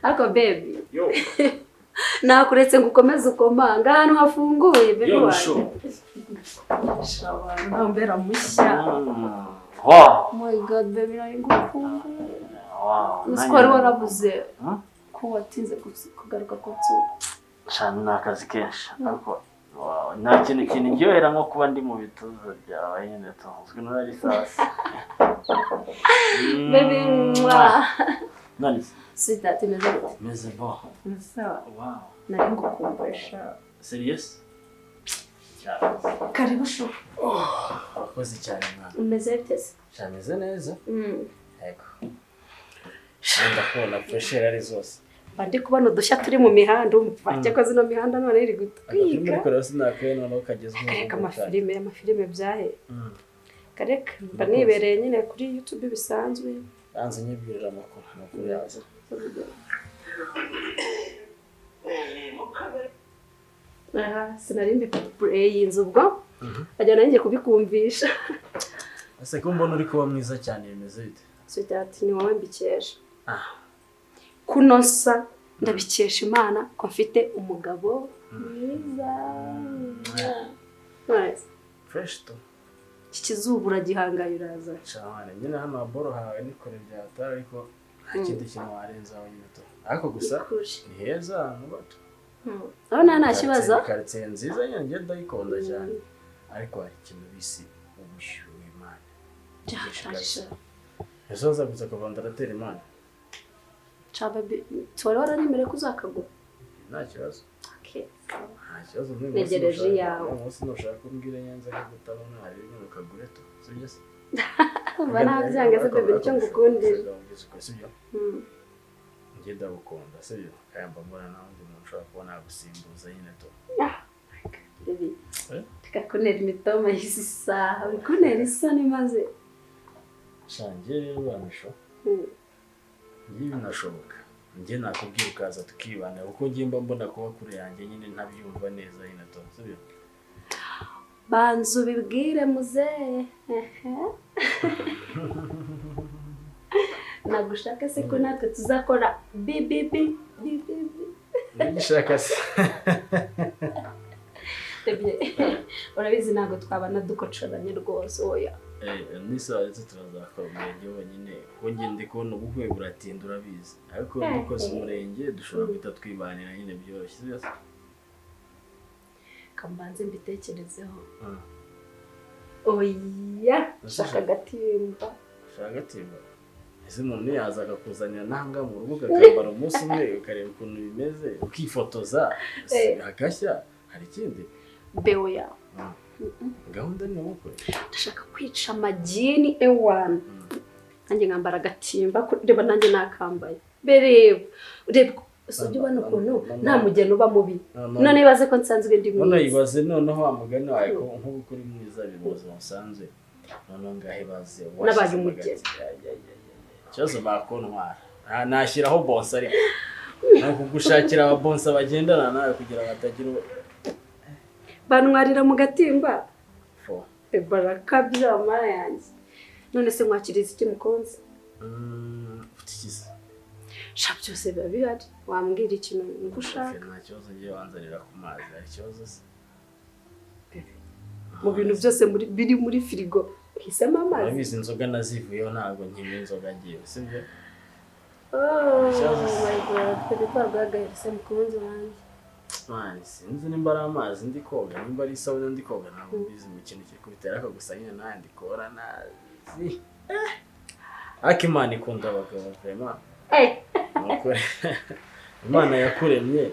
Ariko baby, Yo. nakuretse ngo ukomeze ukomanga ahantu hafunguye, baby. Yo. Wanjye. Sho. Shabana, ntambera mushya. Wow. Oh my God, baby, nari ngukumbuye. Wow. Uzi ko wari warabuze, Hmm? ko watinze kugaruka ku nzu? Shana, ni akazi kenshi, ariko wow, nta kintu ndyohera nko kuba ndi mu bituza byawe nyine, tuzwi n'uri sasa. Baby, mwah. None se? Sweetheart, imeze gute? Meze bon. Sawa. Wow. Nari ngukumbuye sha. Serious? Cyane. Karibu chou. Urakoze cyane, mwana. Umeze bite se? Cyameze neza. Yego. Ndakubona fresh ari zose. Mba ndi kubona udushya turi mu mihanda, umva, cyakora zino mihanda none iri Agafilime gutwika. ariko rero sinakaye, noneho kagezweho. Kareka. Ubu. Amafilime byahe? Kareka, mba nibereye nyine kuri YouTube bisanzwe. Banza nyibwirira amakuru yaza. Aha sinari mbipureyinze, ubwo ajya nanjye kubikumvisha. Ese ko mbona uri kuba mwiza cyane, bimeze bite? Sweetheart, ni wowe mbikesha. Ah. Kunosa ndabikesha Imana ko mfite umugabo mwiza. Nice. Fresh to. Iki kizuba uragihangaye, uraza. Cyane nyine, hano haboro hawe ni kure byatari, ariko nta kindi kintu warenzaho nyine to. Ariko gusa Kure. ni heza ahantu bato. Urabona nta kibazo. Karitsiye nziza nyine, njye ndayikunda cyane. Ariko hari ikintu bisi ubushyuhe, Imana. Byafasha. Ese waza gusa akavanda aratera Imana? Cha baby, wari waranyemereye ko uzakagura. Nta kibazo. Okay. Nta kibazo, n'uyu munsi Ntegereje iyawe. Uyu munsi nushaka umbwire nyanza ko kutabona hari nyine ukagure to. Sibyo se? Mba nabyanga se baby, nicyo ngukundira. Sibyo? Njye ndagukunda, sibyo? Kandi mba mbona nta wundi muntu ushobora kuba nagusimbuza nyine to. Ah, my God, baby. Eh? Reka kuntera imitoma y'isi saha, uri kuntera isoni maze. Sha, njye rero uramisho. Njye binashoboka, njye nakubwira ukaza tukibana, kuko njye mba mbona kuba kure yanjye nyine ntabyumva neza nyine to, sibyo? Banza ubibwire muzehe. Ehe. Nagushaka se ko natwe tuzakora BBB BBB? Nigishaka se? Baby, urabizi ntabwo twabana dukocoranye rwose, oya. N'isaha ndetse turazakora umurenge wonyine, kuko njye ndi kubona ubukwe buratinda, urabizi, ariko dukoze umurenge dushobora guhita twibanira nyine byoroshye, sibyo se? Kambanze mbitekerezeho. Oya, shaka agatimba. Shaka agatimba. Ese umuntu yaza akakuzanira nanga mu rubuga, akambara umunsi umwe, ukareba ukuntu bimeze, ukifotoza hagashya, hari ikindi? Beoya. Gahunda ni ubukwe. Ndashaka kwica amagini ewana, nanjye nkambara agatimba, reba nanjye nakambaye bereba, reba ujya ubona ukuntu nta mugeni uba mubi. None ibaze ko nsanzwe ndi None mwiza. ibaze noneho wa mugani wawe ko nk'ubu kuri mwiza mu buzima busanzwe, noneho ngahe baze Nabaye washyizemo umugeni. Ikibazo bakontwara. Nashyiraho bonsa, ariko ni ukugushakira ababonsa bagendana nawe kugira ngo hatagira Bantwarira mu gatimba. Fo. Barakabya amara yanjye. None se mwakiriza iki, mukunzi? Ufite ikiza. Sha, byose biba bihari, wambwira ikintu ngo ushaka. Nta kibazo, ngiye wanzanira ku mazi, hari ikibazo se? Mu bintu byose biri muri firigo uhisemo amazi? Urabizi inzoga nazivuyeho, ntabwo nkinywa inzoga ngiye, sibyo? Oh Ikibazo se? my God, baby, ko rwagahise, mukunzi wanjye. Man, sinzi nimba ari amazi ndi koga, nimba ari isabune ndi koga, ntabwo mbizi mu kintu kiri kubitera, ariko gusa nyine nawe ndi kora nazi. Ariko Imana ikunda abagabo vraiment. Ni ukuri. Imana yakuremye,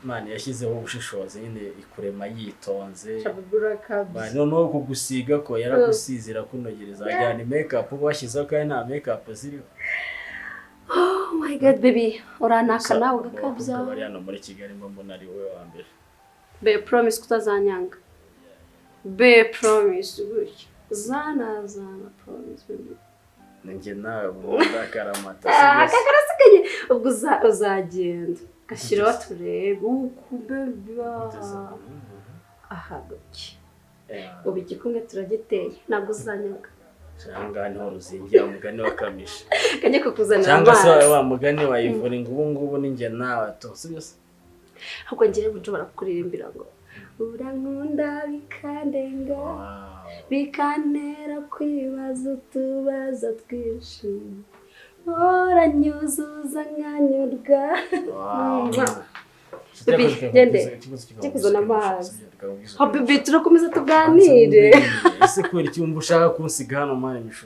Imana yashyizeho ubushishozi nyine, ikurema yitonze. Sha baby, urakabya. Man, noneho kugusiga ko yaragusize, irakunogereza, wagira ni make up bashyizeho kandi nta make up ziriho. Oh my God, baby, uranaka nawe ugakabya. Abakobwa bari hano muri Kigali mba mbona ari wowe wa mbere. Babe, promise kutazanyanga. Babe, promise gutya zana zana, promise baby. Njye nawe burundu akaramata. Ah, Sibyo se? kakarasigaye ubwo uzagenda gashyiraho turebe uku baby. Aha gutya. Ubu igikumwe turagiteye, ntabwo uzanyanga. Cyangwa niho ruzingiye umugani wa Kamisha. Kajye kukuzanira Cyangwa se amazi. wa mugani wa Ivuri ngo ubu ngubu ni njye nawe to, sibyo se? Ahubwo njyewe nshobora kukuririmbira ngo urankunda bikandenga, bikantera kwibaza utubazo twinshi, uranyuzuza nkanyurwa. Baby, gende. Njye kuzana amazi. Oh, baby, turakomeza tuganire. Ese kubera iki wumva ushaka kunsiga hano mani mishu?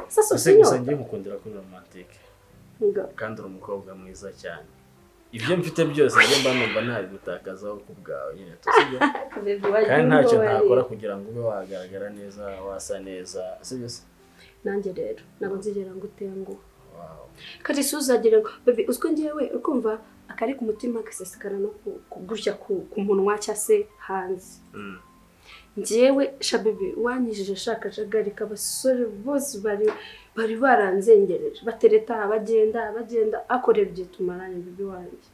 Sasa Ese gusa usinyota. ngiye mukundira kuri romantike. Ngo. Kandi uri umukobwa mwiza cyane. Ibyo mfite byose njye mba numva ntabigutakazaho ku bwawe nyine to, sibyo? Baby, wagira Kandi ntacyo ubwoba ntakora rero. kugira ngo ube wagaragara neza, wasa neza, sibyo se? Nanjye rero ntabwo nzigera ngutenguha. Wow. Kandi si uzagira ngo baby, uziko njyewe ukumva akari ku mutima gasesekara no gutya ku munwa cyangwa se hanze. Njyewe sha baby, wanyijije shaka akajagari k'abasore bose bari baranzengereje, batereta bagenda bagenda, akorera igihe tumaranye baby wanjye.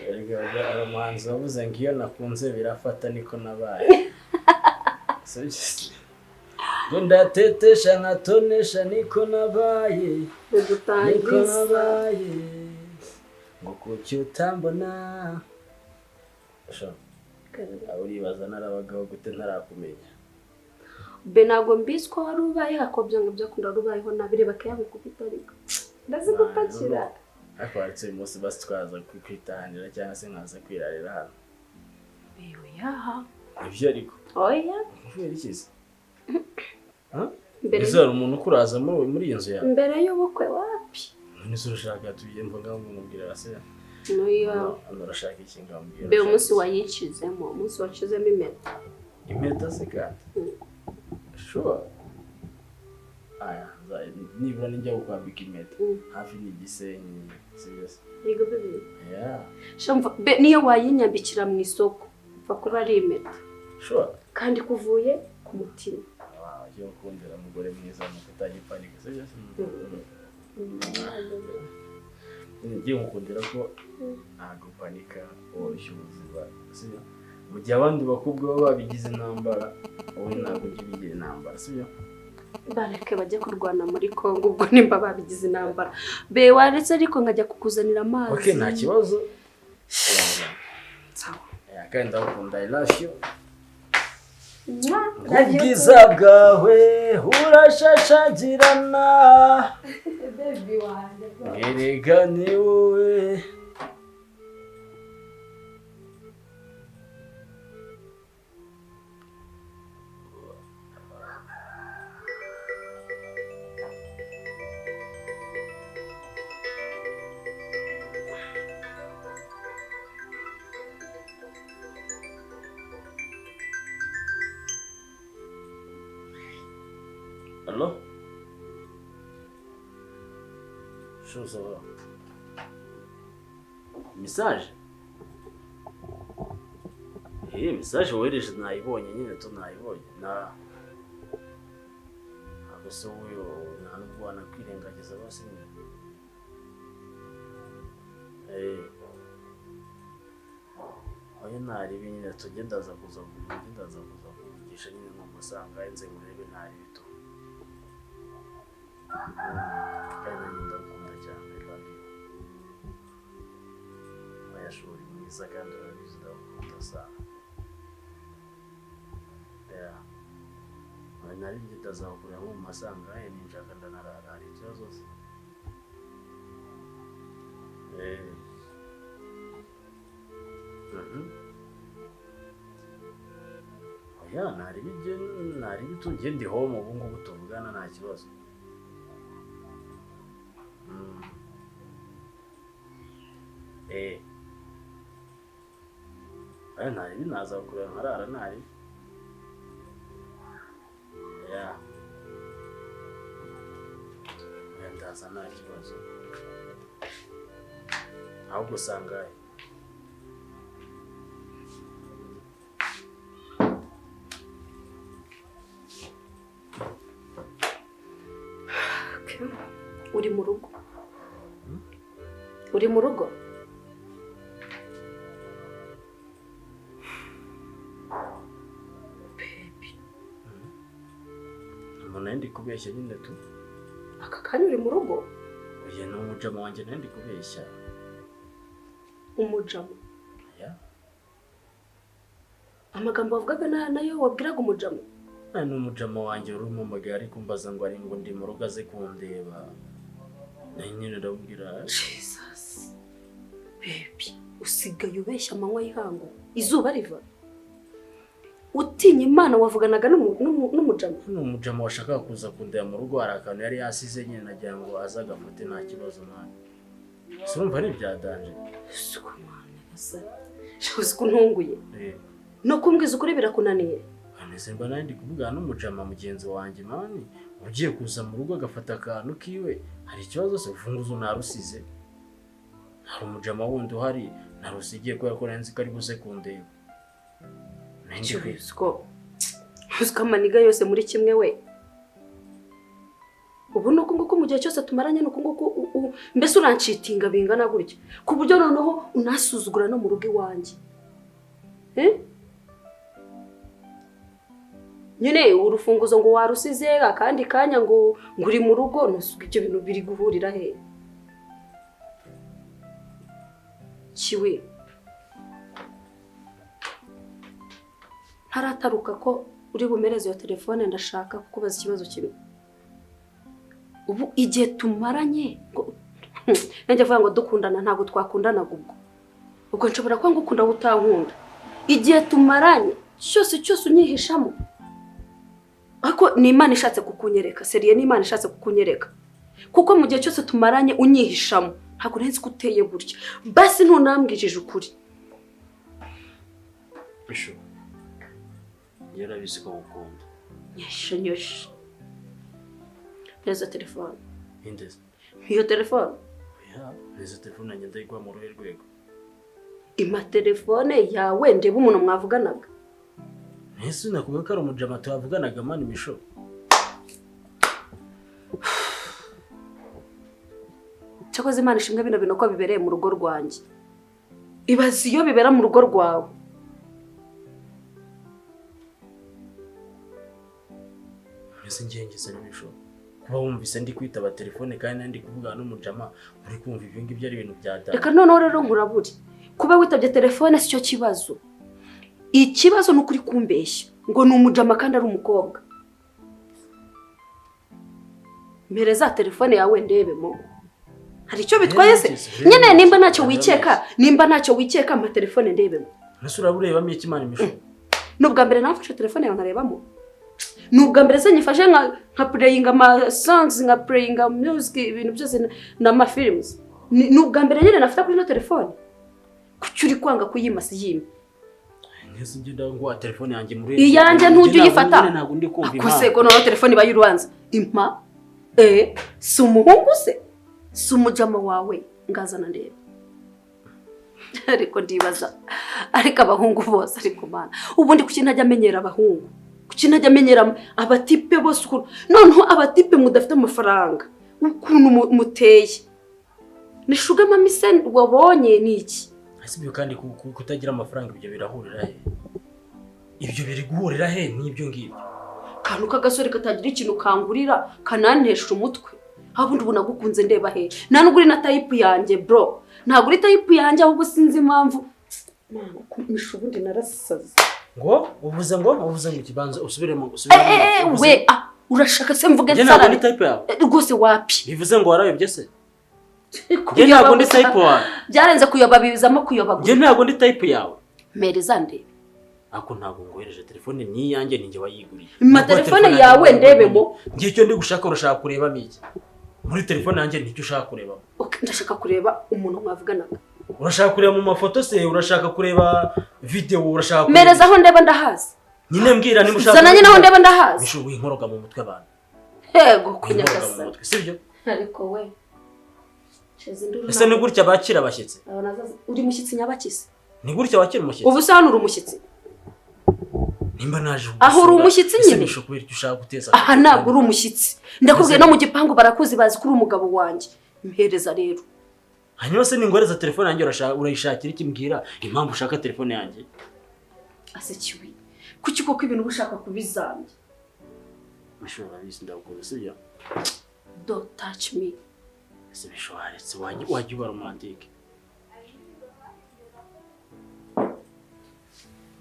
Erega hari umuhanzi wavuze ngo iyo nakunze birafata niko nabaye. Sibyo se? Ngo ndatetesha nkatonesha niko nabaye. Niko Udutangiza. nabaye. Ngo kuki utambona. Sha, uribaza narabagaho gute ntarakumenya. Be ntabwo mbizi ko wari ubayeho, ako byanga byakunda wari ubayeho nabi, reba akayabukubita ariko. Ndazigupakira. Ariko waretse uyu munsi basi twaza kwitahanira cyangwa se nkaza kwirarira hano. Bewe yaha. Ibyo ariko. Oya. Kubera iki se? Ha? Mbere Ese hari umuntu ukuraza muri iyi nzu yawe? Mbere y'ubukwe wapi? None se urashaka tugiye mvuga ngo mubwira se? N'uyu. Hano urashaka iki ngo mbwira? Be umunsi wayicizemo, umunsi wacizemo impeta. Impeta se kandi? Sure. Aya, nibura nijya kukwambika impeta. Hafi ni Gisenyi, sibyo se? Yego baby. Yeah. Shamva be niyo wayinyambikira mu isoko, upfa kuba ari impeta. Sure. Kandi kuvuye ku mutima. Wow, yo kundira umugore mwiza mu kutagipanika, sibyo se? Ngiye gukundira ko ntabwo panika woroshya ubuzima, sibyo? Mu gihe abandi bakobwa baba babigize intambara, wowe ntabwo ujya ubigira intambara, sibyo? Bareke bajye kurwana muri Kongo ubwo nimba babigize intambara. Be waretse ariko nkajya kukuzanira amazi. Okay, nta kibazo. Sawa. Kandi ndagukunda, I love you. Mwah. Ubwiza bwawe urashashagirana. Baby wanjye. Erega ni wowe. Allo? Chose va. Message? Eh, message wohereje nayibonye nyine to nayibonye. Na ntabwo se uyu nta nubwo wanakwirengagiza bose nyine. Eh. Oya naribi nyine tujye ndaza kuza kuvugisha nyine nko musanga nze ngurebe naribi to. Kandi nanjye ndagukunda cyane, I love you. Oya shuri mwiza kandi urabizi ndagukunda sana. Yeah. Oya nari njye ndazakureba nko mu masangahe ninshaka ndanarara, hari ikibazo se? Eh. Oya naribi njye naribi tu njye ndi home ubu ngubu tuvugana nta kibazo. Eh. Aya ntari naza kureba nkarara ntari. Yeah. Oya ndaza nta kibazo. Ahubwo sangahe. Okay. Uri mu rugo? Uri mu rugo? Umuntu ndi kubeshya nyine tu. Aka kanya uri mu rugo? Oya, ni umujama wanjye ndi kubeshya. Umujama? Ya. Amagambo wavugaga nayo wabwiraga umujama? Ni umujama wanjye uri mu magare kumbaza ngo ari ngo ndi mu rugo aze kundeba. Nyine ndabwira Jesus. Baby, usigaye ubeshya amanywa y'ihangu, izuba riva. Utinya Imana wavuganaga n'umujama? Ni umujama washakaga kuza kundeba mu rugo, hari akantu yari yasize nyine nagira ngo aze agafate nta kibazo mwana. Ese urumva ari ibya danger? Suko mwana, uzi ko ntunguye. No kumbwiza ukuri birakunaniye. Nese mba nari ndi kuvugana n'umujama mugenzi wanjye mani, ugiye kuza mu rugo agafata akantu kiwe, hari ikibazo se? Urufunguzo narusize. Hari umujama wundi uhari narusigiye kubera ko nzi ko ari buze kundeba. Uziko amaniga yose muri kimwe we. Ubu nuko nguko mu gihe cyose tumaranye nuko nguko mbese uranshitinga bingana gutya ku buryo noneho unasuzugura no mu rugo iwanjye. Nyine urufunguzo ngo warusize akandi kanya ngo nguri mu rugo, nasuka ibyo bintu biri guhurira he? Kiwe ntarataruka ko uri bumereze iyo telefone, ndashaka kukubaza ikibazo kimwe. Ubu igihe tumaranye ngo nanjye avuga ngo dukundana ntabwo twakundanaga ubwo. Ubwo nshobora kuba ngukunda utankunda. Igihe tumaranye cyose cyose unyihishamo. Ariko ni Imana ishatse kukunyereka, seriye ni Imana ishatse kukunyereka. Kuko mu gihe cyose tumaranye unyihishamo, ntabwo nzi ko uteye gutya. Basi ntunambwirije ukuri. Bisho. Yarabizi ko ngukunda. Nyeshe nyeshe. Neza telefone. Indeze. Iyo telefone? Oya, neza telefone yanjye ndayiguha mu ruhe rwego. Ima telefone yawe ndeba umuntu mwavuganaga. Ese nakubwiye ko ari umujama twavuganaga mani Misho. Cyakoze Imana ishimwe bino bintu ko bibereye mu rugo rwanjye. Ibaze iyo bibera mu rugo rwawe. Ese ngengeze Misho. Kuba wumvise ndi kwitaba telefone kandi ndi kuvugana n'umujama uri kumva ibyo ngibyo ari ibintu bya data. Reka noneho rero nkuraburi. Kuba witabye telefone si cyo kibazo. Ikibazo ni ukuri kumbeshya ngo ni umujama kandi ari umukobwa. Mpereza telefone yawe ndebemo. Hari icyo bitwaye se? Nyine nimba ntacyo wikeka, nimba ntacyo wikeka ama telefone ndebemo. Nase uraburebamo iki mani Misho? Nubwa mbere nafashe telefone yawe nkarebamo. Nubwa mbere se nyifashe nka playing ama songs, nka playing music, ibintu byose na ma films. Nubwa mbere nyine nafata kuri no telefone. Kuki uri kwanga kuyimasa yimye? Nese ngenda ngo telefone yanjye muri iyanjye ntujye uyifata. Ntabwo ndi kumva impamvu. Akose ko no telefone bayurubanza. Impa si umuhungu se? Si umujama wawe ngazana ndebe. Ariko ndibaza ariko abahungu bose ariko mana ubundi kuki ntajya amenyera abahungu? Kuki ntajya amenyera abatipe bose ukuntu noneho abatipe mudafite amafaranga ukuntu muteye. Ni shuga mami se wabonye ni iki? Ese ibyo kandi kutagira amafaranga ibyo birahurira he? Ibyo biri guhurira he n'ibyo ngibyo? Kantu kagasore katagira ikintu kangurira kanantesha umutwe. Abundi ubona gukunze ndeba he? Nta nubwo uri na type yanjye bro. Ntabwo uri type yanjye ahubwo sinzi impamvu. Mana kumisha ubundi narasaze. Ngo uvuze ngo ikibanza usubiremo usubiremo. We urashaka se mvuge nsara? Ntabwo ndi type yawe. Rwose wapi? Bivuze ngo warayobye se? Njye ntabwo ndi type wawe. Byarenze kuyoba bizamo kuyoba. Njye ntabwo ndi type yawe. Mpereza ndebe. Ako ntabwo ngohereje telefone ni iyanjye ninjye wayiguriye. Ma telefone yawe ndebemo. Ngiye icyo ndi gushaka urashaka kurebamo iki? Muri telefone yanjye nicyo ushaka kurebamo. Okay, ndashaka kureba umuntu mwavuganaga. Urashaka kureba mu mafoto se? Urashaka kureba video? Urashaka kureba? Mpereza aho ndeba ndahazi. Nyine mbwira niba ushaka. Zana nyine aho ndeba ndahazi. Misho winkoroga mu mutwe abantu. Yego kunyagasa. Sibyo? Ariko we Ese ni gutya bakira abashyitsi? Uri mushyitsi nyabakisi. Ni gutya bakira umushyitsi? Ubu se hano uri umushyitsi? Nimba naje aho uri umushyitsi nyine. Ese kubera icyo ushaka guteza? Aha ntabwo uri umushyitsi. Ndakubwiye no mu gipangu barakuzi bazi ko uri umugabo wanjye. Mpereza rero. Hanyuma se ningoreza telefone yanjye urashaka urayishakira iki? Mbwira impamvu ushaka telefone yanjye. Ase kiwi. Kuki koko ibintu ushaka kubizambya? Mishu, urabizi ndagukunda, sibyo? Don't touch me. Ese Mishu, waretse wajya uba romantique.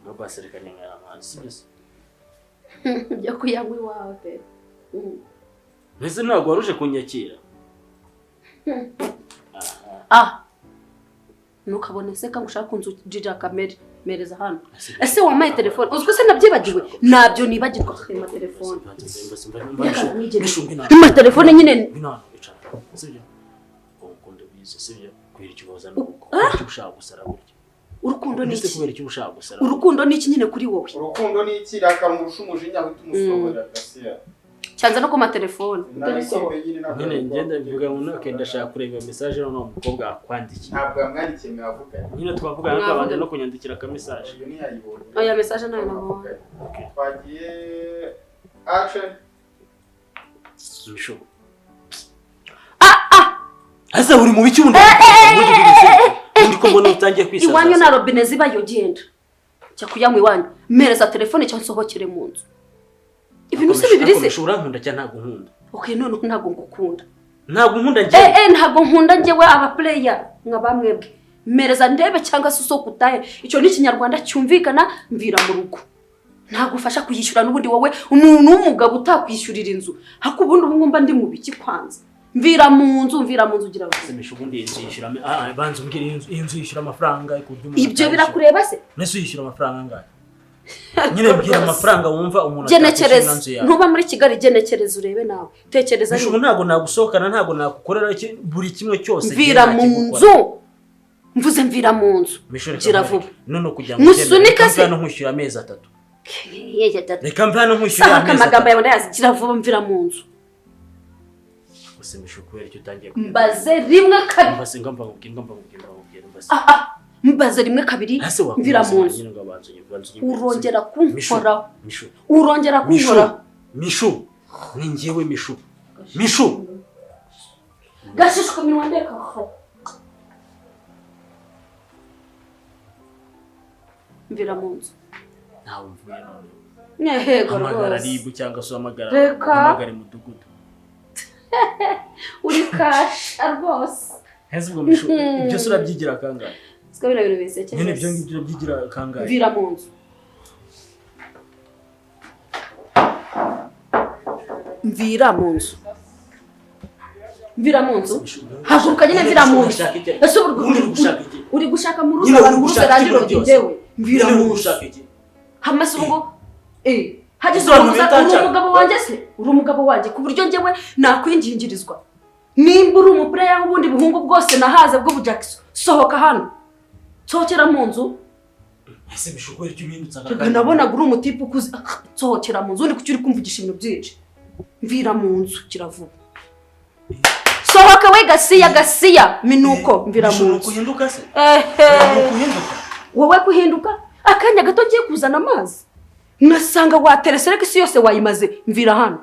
Ngo basi reka ninywera amazi, sibyo se? Njya kuyanywa iwawe pe. Mbese ntabwo waruje kunyakira? Ah, ntukabone se ko ushaka kunzujira kamere. Mereza hano. Ese wampaye telefone? Uziko se nabyibagiwe? Nabyo nibagirwa kwima telefone. Ima telefone nyine. Urukundo ni iki? Urukundo ni iki nyine kuri wowe? Urukundo ni iki? Rakamurusha umujinya uhita umusohora Gasiya. Cyanza no kuma telefone. Nyine ngenda bivuga ngo nake ndashaka kureba message no mukobwa akwandikiye. Ntabwo yamwandikiye mwavuganye. Nyine twavugana ariko abanje no kunyandikira ka message. Oya message nayo nabonye. Twagiye action. Misho. Ah. Ese uri mu biki ubundi? Undi ko mbona utangiye kwisaza. Iwanyu na robine ziba yogenda. Cya kuyanywa iwanyu. Mereza telefone cyangwa nsohokere mu nzu. Ibintu se bibiri se? Ushobora nkunda cyangwa ntabwo nkunda? Okay, none ntabwo ngukunda. Ntabwo nkunda njye. Ntabwo nkunda njyewe aba player nka bamwebwe. Mereza ndebe cyangwa se usoko utahe. Icyo ni Ikinyarwanda cyumvikana, mvira mu rugo. Ntabwo ufasha kuyishyura n'ubundi wowe umuntu w'umugabo utakwishyurira inzu. Hako ubundi ubu ngomba ndi mu biki kwanza. Mvira mu nzu, mvira mu nzu ugira ngo. Se Mishu, ubundi inzu yishyura banza umbwire inzu yishyura amafaranga ku buryo umuntu. Ibyo birakureba se? Nese yishyura amafaranga angahe? Nyine mbwira amafaranga wumva umuntu genekereza. Ntuba muri Kigali, genekereza urebe nawe. Tekereza. Mishu, ntabwo nagusohokana, ntabwo nagukorera buri kimwe cyose. Mvira mu nzu. Mvuze mvira mu nzu. Gira vuba. None kugira ngo musunike se no nkwishyura amezi 3. Reka mva no nkwishyura amezi 3. Amagambo yawe ndayazi. Gira vuba mvira mu nzu. Gusa Mishu, kubera icyo utangiye mbaze rimwe kabiri. Mbaze ngamba ngubwira mbaze. Mbaze rimwe kabiri mvira mu nzu. Urongera kunkoraho. Urongera kunkoraho. Mishu, ni njyewe Mishu. Mishu. Gashishwa minwa ndeka. Mvira mu nzu. Ntawe mvuye none. Nyehego rwose. Hamagara ribu cyangwa se hamagara mudugudu. Uri kasha rwose. Heze ubwo Mishu, ibyo se urabyigira kangahe? Siko bino bintu bisekeje. Nyine ibyo ngibyo urabyigira kangahe? Mvira mu nzu. Mvira mu nzu. Mvira mu nzu. Haguruka nyine mvira mu nzu. Ese uri gushaka mu rugo abantu mu rugo rangiro njyewe. Mvira mu nzu. Hamase ubwo hagize uri umugabo wanjye se? Uri umugabo wanjye ku buryo njyewe nakwingingirizwa. Nimba uri umuplayer w'ubundi buhungu bwose nahaze bwo bujackson, sohoka hano. Sohokera mu nzu. Ese Mishu, kubera icyo uhindutse aka kanya? Nabonaga uri umutipe ukuze. Sohokera mu nzu, undi kuki uri kumvugisha ibintu byinshi. Mvira mu nzu kiravuga. Sohoka we Gasiya, Gasiya minuko mvira mu nzu. Kuhinduka se? Kuhinduka. Wowe kuhinduka? Akanya gato ngiye kuzana amazi. Nasanga waterese isi yose wayimaze, mvira hano.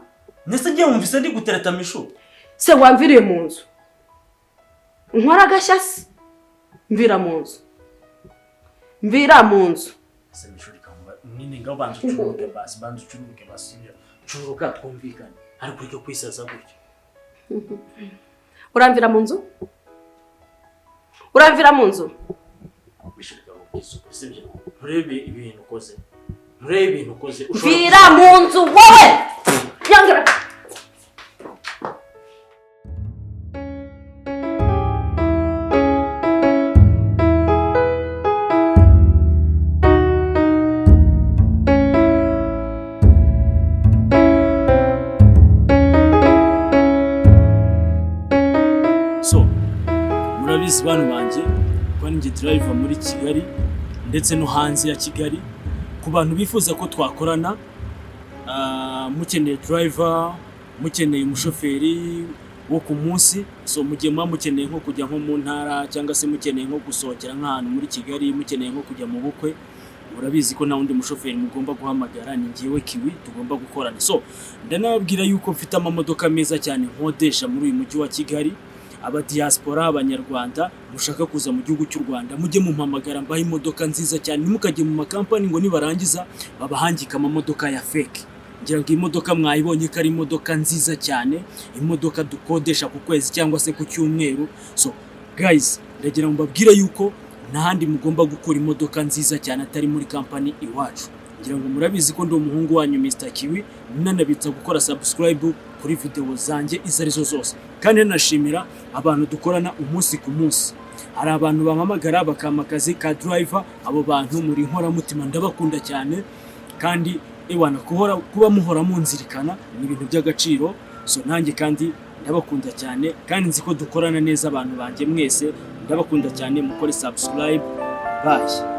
Nese ngiye wumvise ndi gutereta Mishu. Se wamviriye mu nzu. Nkora agashyasi. Mvira mu nzu. Mvira mu nzu. Se Mishu rikamba nyine ngo banza ucuruke basi, banza ucuruke basi. Curuka twumvikane. Ariko ureke kwisaza gutyo. Uramvira mu nzu? Uramvira mu nzu? Mishu rikamba sibyo? Nturebe ibintu ukoze. Nturebe ibintu ukoze. Mvira mu nzu wowe. Yangira. So, murabizi bantu banjye ko ninjye driver muri Kigali ndetse no hanze ya Kigali. Ku bantu bifuza ko twakorana, mukeneye driver, mukeneye umushoferi wo ku munsi, so mugiye muba mukeneye nko kujya nko mu ntara cyangwa se mukeneye nko gusohokera nk'ahantu muri Kigali, mukeneye nko kujya mu bukwe, murabizi ko nta wundi mushoferi mugomba guhamagara, ni njyewe Kiwi tugomba gukorana. So ndanababwira yuko mfite amamodoka meza cyane nkodesha muri uyu mujyi wa Kigali. Aba diaspora abanyarwanda mushaka kuza mu gihugu cy'u Rwanda mujye mumpamagara mbahe imodoka nziza cyane, ntimukajye mu makampani ngo nibarangiza babahangika amamodoka ya fake. Ngira ngo iyi modoka mwayibonye ko ari imodoka nziza cyane, imodoka dukodesha ku kwezi cyangwa se ku cyumweru. So guys, ndagira ngo mbabwire yuko nta handi mugomba gukura imodoka nziza cyane atari muri kampani Iwacu. Ngira ngo murabizi ko ndi umuhungu wanyu Mr Kiwi, nanabitsa gukora subscribe kuri video zanjye izo arizo zose, kandi nanashimira abantu dukorana umunsi ku munsi. Hari abantu bampamagara bakampa akazi ka driver. Abo bantu muri inkoramutima, ndabakunda cyane. Kandi ewana kuhora kuba muhora munzirikana ni ibintu by'agaciro. So nanjye kandi ndabakunda cyane, kandi nzi ko dukorana neza. Abantu banjye mwese ndabakunda cyane, mukore subscribe. Bye.